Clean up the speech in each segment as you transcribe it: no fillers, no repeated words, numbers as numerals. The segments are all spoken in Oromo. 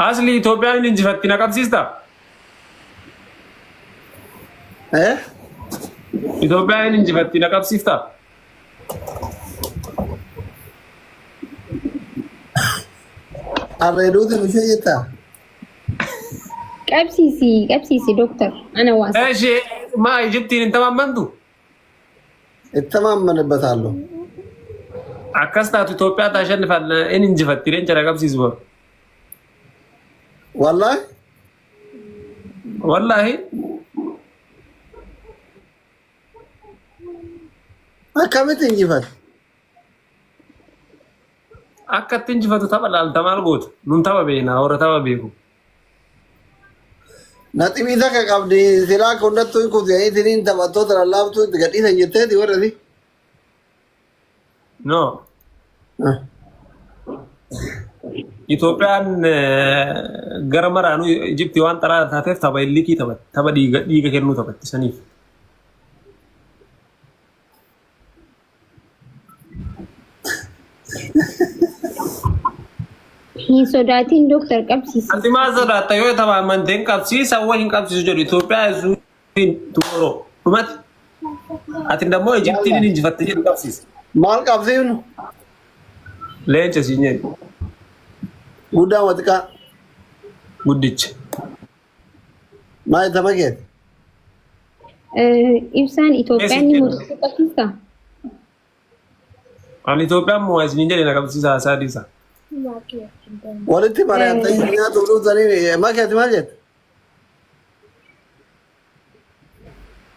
Asli Itoophiyaan hin injifatti na qabsiista? Eh? Itoophiyaan hin injifatti na qabsiifta? Arreeduuti ishee jettaa? Qabsiisi qabsiisi dooktar ana waasa. Eshi maa Ijiptiin hin tamammantu? Ittamaammanibbataallo. Akkas taatu Itoophiyaa taashanifan hin injifatti leenca na qabsiisu bar. Wallaahi. Wallaahi. Akkamitti injifate? Akka itti injifatu tapha laalta maal goota? Nun tapha beekna warra tapha beeku. Naxibii takka qabdi silaa akka hundattuu hin kufti jedhanii taphattoota lallaaftuu itti gadhiisan jetteeti warra No. Itoophiyaan gara maraanuu Ijiptii waan xaraa taateef tapha illikii taphatti. Tapha dhiiga dhiiga kennuu taphatti saniif. Hin sodaatiin dooktar qabsiisi. Ati maal sodaatta yoo tapha amanteen qabsiisa waan hin qabsiisu jedhu Itoophiyaa is win tomorrow. Dhumati. Ati immoo Ijiptiin hin injifatte jedhu qabsiisa. Maal qabsiifnu? Leenca siin jedhu Guddaa moo xiqqaa? guddicha. Maal tapha keeti? Ibsaan Itoophiyaan ni mo'atti qabsiista? Ani Itoophiyaan moo isin jedhe na qabsiisa haasaa dhiisa. Walitti mari'attanii nyaata dhuftanii makeeti maal jette?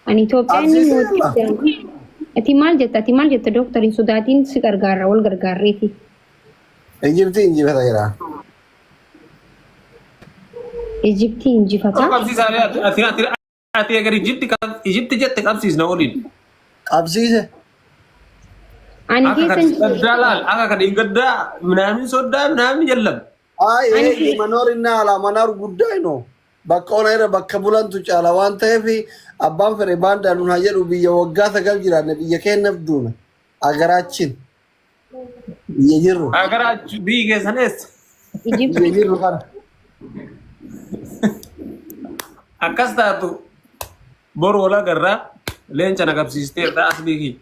Ani Itoophiyaan ni Qabsiisee mo'atti. Ati maal jetta? Ati maal jetta dooktar hin sodaatiin si gargaarra wal gargaarreeti. Ijiptii injifata jira. Ijiptii injifata. Qabsiisa ati ati ati egar Ijipti Ijipti jette qabsiisna waliin. Qabsiise. Ani Akka keessa kan hin jiru. gaddaa laal akka kan hin gaddaa minaamin soddaa minaamin jallam. Ay manoor inni alaa manaar guddaa inoo. Bakka ona irra bakka bulantu caala waan ta'eef abbaan fedhe baandaa nun haa jedhu biyya waggaa 9 jiraanne biyya keenyaaf duuna. Agaraachin. Biyya jirru. Agaraachu biyyi keessan eessa? Biyya Ijiptii jirru kana. Akkas taatu boru wal agarraa leenca na qabsiisteerta aslii kiyya.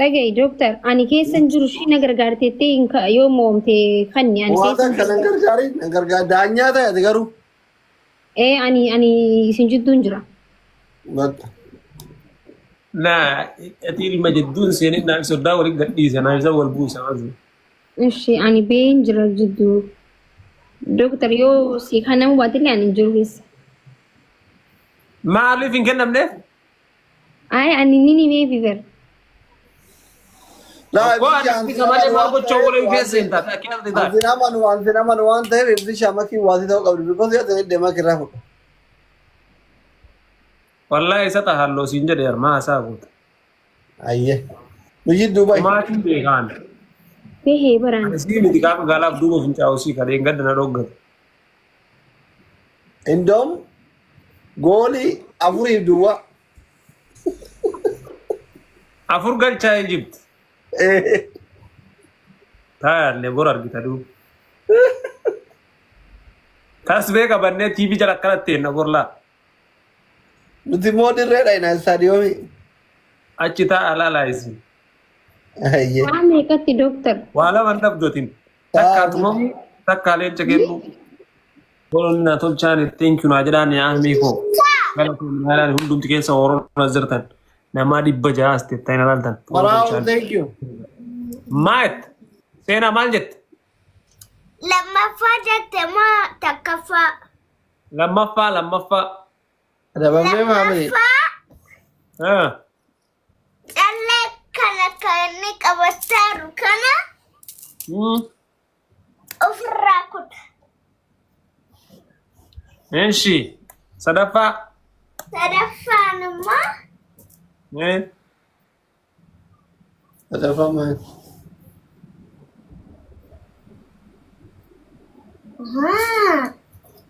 Dhaga'i dooktar ani keessa hin jiru ishii na gargaarteettee hin yoo moomte kanni ani Waa keessa hin takka nan jiru. gargaari nan gargaari daanyaa ta'e ati garuu. Ee ani isin jidduun jira. Bakka. Na ati ilma jidduun seenin naaf soddaa waliin gadhiisa naaf isa wal buusa. Ishi ani been jira jidduu. Dooktar yoo si kanamu baatellee ani hin jiru keessa. Maaliif hin kennamneef? Ay ani ni himee fi bar. Laa Koo ibsicha ani isa malee maal gochuu waliin keessa hin taate akka hin taate. Ansin amanu ansin amanu waan ta'eef ibsicha makii waasii ta'uu qabdi. Because yoo ta'e deemaa kirraa fudha. Wallahi isa ta'a halloo siin jedhe maa haasaa goota. Ayyee. Nu jidduu bahi. Maatiin beekaan. Behee baraan. Ani sii miti gaafa gaalaaf duuba fincaa'u sii kadheen gadda na dhoggate. Indoom goolii afuriif duwwaa. 4 galchaa Egypt. Taayaallee bor argita duuba. Tasbee qabannee TV jala akkanatti eenna borlaa. Nuti immoo dirree dhayna istaadiyoomii. Achi taa'aa laalaa isin. Ayyee. Waa meeqatti dooktar? Waa lama hin dhabdotin. Takkaa tumamu takkaa leenca kennu. Bolonni na tolchaan thank you naa jedhaan yaa ahmii koo. Galatoonni naa jedhaan hundumti keessa horoon as jirtan. Namaa 600 as teettan hin ilaaltan. Bravo, thank you. Maayet seenaa maal jette? Lammaffaa jette moo takkaffaa? Lammaffaa lammaffaa. Adabamee maamili. Lammaffaa Ah. callee kana kan inni qabachaa jiru kana ofirraa kuta. Eshi sadaffaa. Sadaffaan immoo Sadaffaa maali?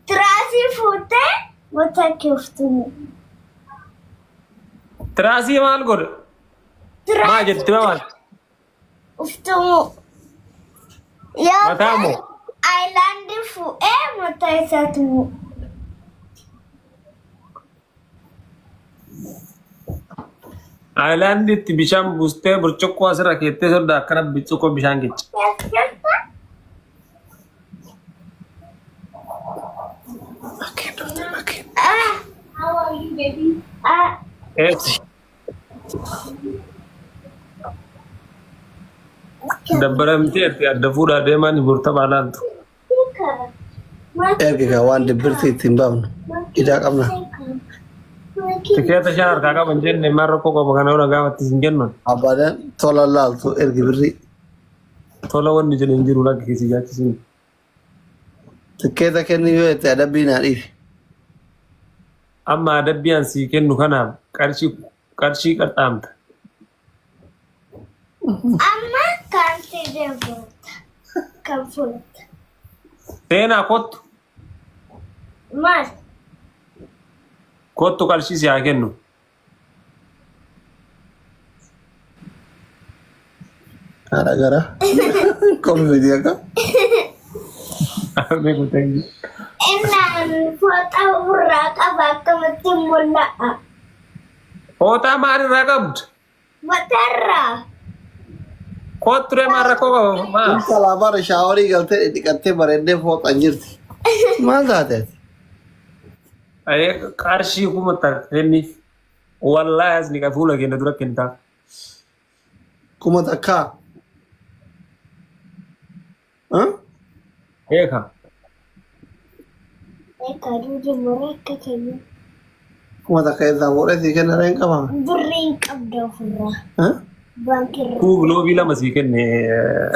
Tiraasii fuutee mataa kee uftumu. Tiraasii maal godha? Maa jetti maal? Uftumu. Mataa moo? Aayilaandii fuudhee mataa isaatti bu'u. Aayilaandiitti bishaan buustee burcuqqoo asirra keettee sodda akkana burcuqqoo bishaan keessa. Ah, How are you baby? ah, Eessi. Dabbaramtee itti adda fuudhaa deemaan burta baalaantu. Ergi kaa waan dibbirtii ittiin baafnu. Idaa qabna. Tikeeta shan harkaa qaban jenne maal rakkoo qaba kana yoo gaafattis hin kennan. Abbaan tola laaltu ergi birrii. Tola wanni jedhe hin jiru lakki keessi jaachisiin. Tikeeta kenni yoo jette adabbii naa dhiisi. Amma adabbii an sii kennu kanaaf qarshii qarshii qaxxaamta. Amma kan fide fudhata. Kan fudhata. Seenaa kottu Maal? kottu qarshii si haa kennu. Haadha gara. Kolfiti akka. Innaan fooxaa ofirraa qaba akkamitti mul'ata? Fooxaa maalirraa qabdu? Mataarraa. Kottu ree maal rakkoo qaba? Maa? Intala bara shaaworii galtee dhiqattee bareeddee fooxan jirti. Maal taate ati? Qarshii kuma takka kenniif. Wallaahi as ni fuula keenya dura kentaa. Kuma takkaa. Eeka. Eekaa duuti muree akka kennu. Kuma takka irraa fuudhee sii kenna reen qabame. Birrii hin qabda ofirraa. Baankiirraa. Kuu giloobii lama sii kenne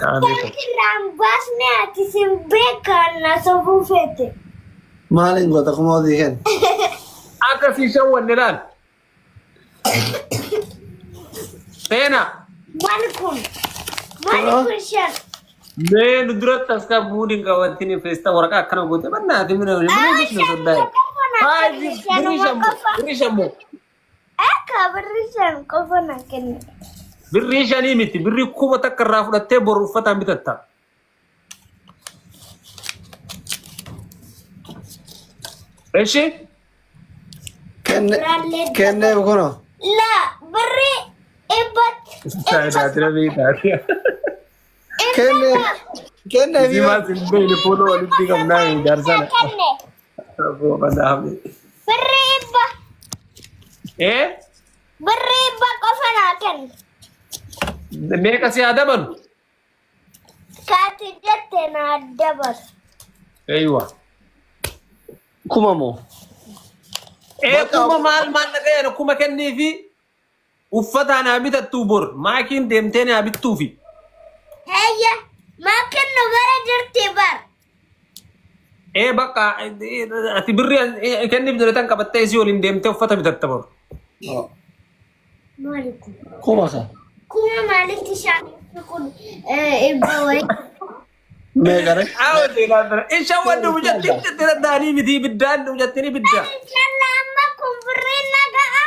aanee ko. Baankiirraa hin baasne ati sin beekaan na sobuu feete. Maaliin goota kuma sii kenna? Akka sii shawwanne laal. Seenaa. Maali kun? Maali kun shan? Mee nu duratti as kan fuudhin qabattiin feesta waraqaa akkana goote bannaati mina mina bisna soddaa'e. Birrii shan birrii shan moo Akka birrii shan qofa na kenne. birrii shanii miti birrii kuma takka irraa fudhattee boru uffataan bitatta. Eshi Kenne kennee kunoo. La birrii dhibbatti. Taatira beektaa. Kennee kennee Isii maal sin beekne fuula walitti qabnaa jaarsana. Kenne. Birrii dhibba. Ee Birrii dhibba qofa naa kenne. meeqa si haa dabalu? Kaati jette naa dabalu. Eeywa. Kuma moo? Ee kuma maal maallaqa jedhu kuma kenniifi uffata naa bitattuu bor maakiin deemtee naa bittuufi. Heeyya maakin nu bara jirti bar. Ee bakka ati birrii kenniif jedhe tan qabattee isii waliin deemtee uffata bitatta bor. Maali kun? Kuma ka. Kuma maalitti shaanitti kun dhibba wayii. Meeqa ree? Isha wanni mucatti itti danda'anii miti ibiddaan mucattiin ibidda. Inshallah amma kun birrii naga'a.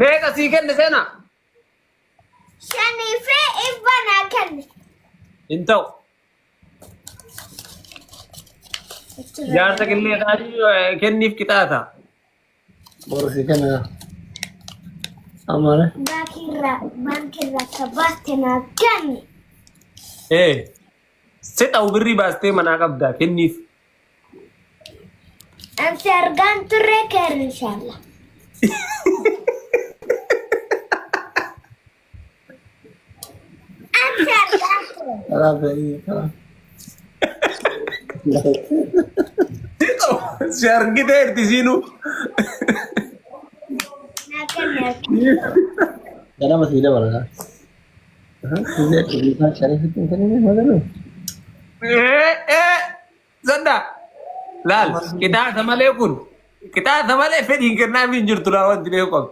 Meeqa sii kenne seenaa? Shanii fi dhibba naa kenne. Hin ta'u. Jaarsa qillee taanii kenniif qixaata. Boru sii kenna. Amma ree? Baankiirraa baankiirraa ka baaste naa kenne. Ee si ta'u birrii baastee manaa qabdaa kenniif. Ansi argaan turre keer inshallah. Ansi argaan turre. Karaa fe'ii karaa. Si ta'u si argitee irti siinuu. Naa kenne. Ganama sii dabala. Isaan shanii sitti hin kennine magaluu? Ee ee zadda laal qixaata malee kun qixaata malee fedhiin kennaaf hin jirtu laa wanti beeku qabdu.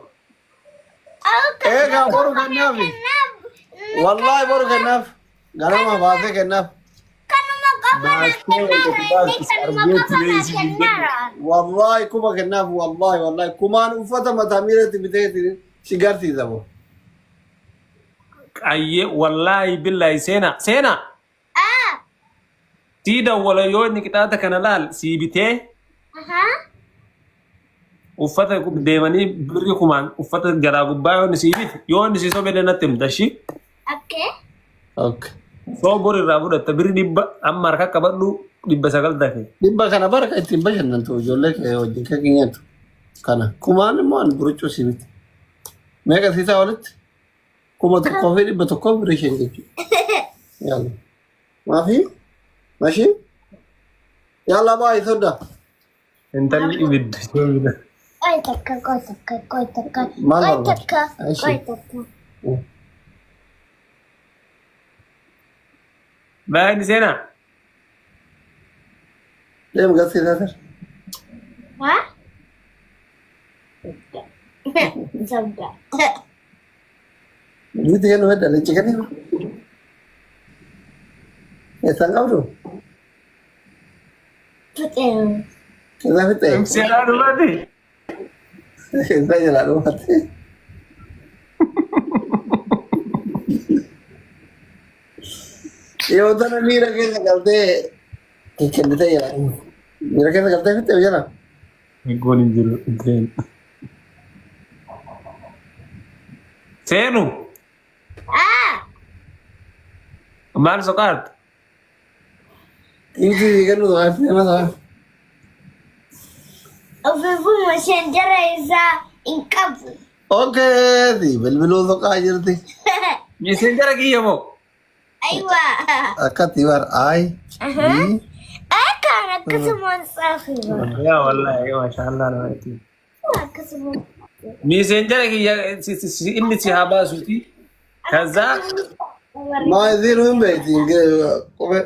Eegaa boru kennaafi. Wallaahi boru kennaaf. Ganama baasee kennaaf. Kanuma qofa naa Baastee wanta kennaa baastis kanuma argeetti qofa naa reessi hin jedhu. kennaa. Wallaahi kuma kennaaf wallaahi wallaahi kumaan uffata mataa miiratti bitee si garsiisa boo. Ayyee wallaahi billaahi seenaa seenaa. Sii dawwala yoo inni qixaata kana laal sii bitee uffata deemanii birri kumaan uffata jalaa gubbaa yoo inni sii bite yoo inni sii sobee natti himta ishii. Okay. Okay. Soo bor irraa fudhatta birri 100 amma harka qabadhu 900 tafe. 100 kana bara kan ittiin bashannantu ijoollee kee wajjin kee nyaattu. Kana kumaan immoo ani buruccuu sii miti. Meeqa sii ta'a walitti? 1100 birrii 5 jechuudha. Yalla. Maafi? Mashii? Yalla baay'ee sodda. Intalli ibidda. Qoy takka, qoy takka, qoy takka, Maal qoy barbaadda? takka, Ashi. qoy takka. Baay'inni seenaa. Deem garsiisaa sir. Ha? Sabda. Miti kennu fedha leenci kennu. Eessaan qabdu? Fixeera. Keessaa fixee? Seenaa dhumate. Keessaa jalaa dhumate. Yoo tana miira keessa galtee kennitee jalaa dhumate. Miira keessa galtee fixee jalaa. Goon hin jiru. Seenu. Ah! Maal soqaarta? Inti kennu nama ta'a. Ofiifuma isheen jara isaa hin qabu. Okay, si bilbiluu soqaa jirti. Messenger kiyya moo? Aywa. Akkatti bar I B Akkaan akkasumaan tsaafi bara. Yaa wallahi maashaallah nama itti. Akkasumaan. Messenger kiyya inni si haa baasuuti. Kaza maa isiin hin beekti qubee.